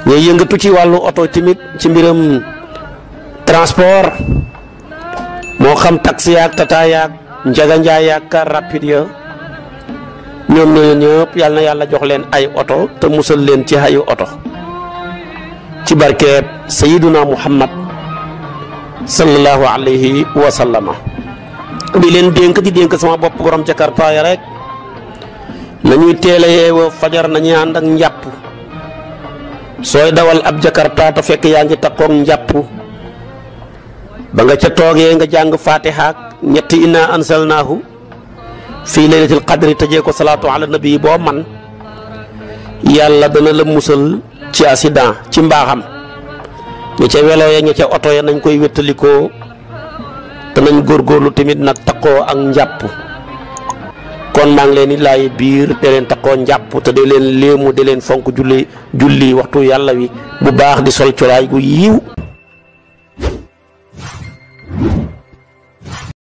ñuy yëngatu ci wàllu oto tamit ci mbiram transport moo xam taxi yaag tata yaag njaga njaay yaag car rapide ya ñoom ñooñu ñëpp yàlla na yàlla jox leen ay oto te musal leen ci ayu oto ci barkeeb sayiduna muhammad sallallahu alayhi wa sallama di leen dénk di dénk sama bopp borom jakarta ya rek nañuy teel a yeewoo fajar nañuy ànd ak njàpp sooy dawal ab jakarta te fekk yaa ngi takkoog njàpp ba nga ca toogee nga jàng fatiha ñetti inna ansalnaahu fii laylatil qadri tëjee ko salaatu ala nabi boo man yàlla dana la musal ci accident ci mbaaxam ña ca welo ya ña ca oto ya nañ koy wéttalikoo te nañ góorgóorlu tamit nag takkoo ak njàpp kon maa ngi leen di laay biir de leen takkoo njàpp te de leen léemu de leen fonk julli waxtu yàlla wi bu baax di sol colaay gu yiw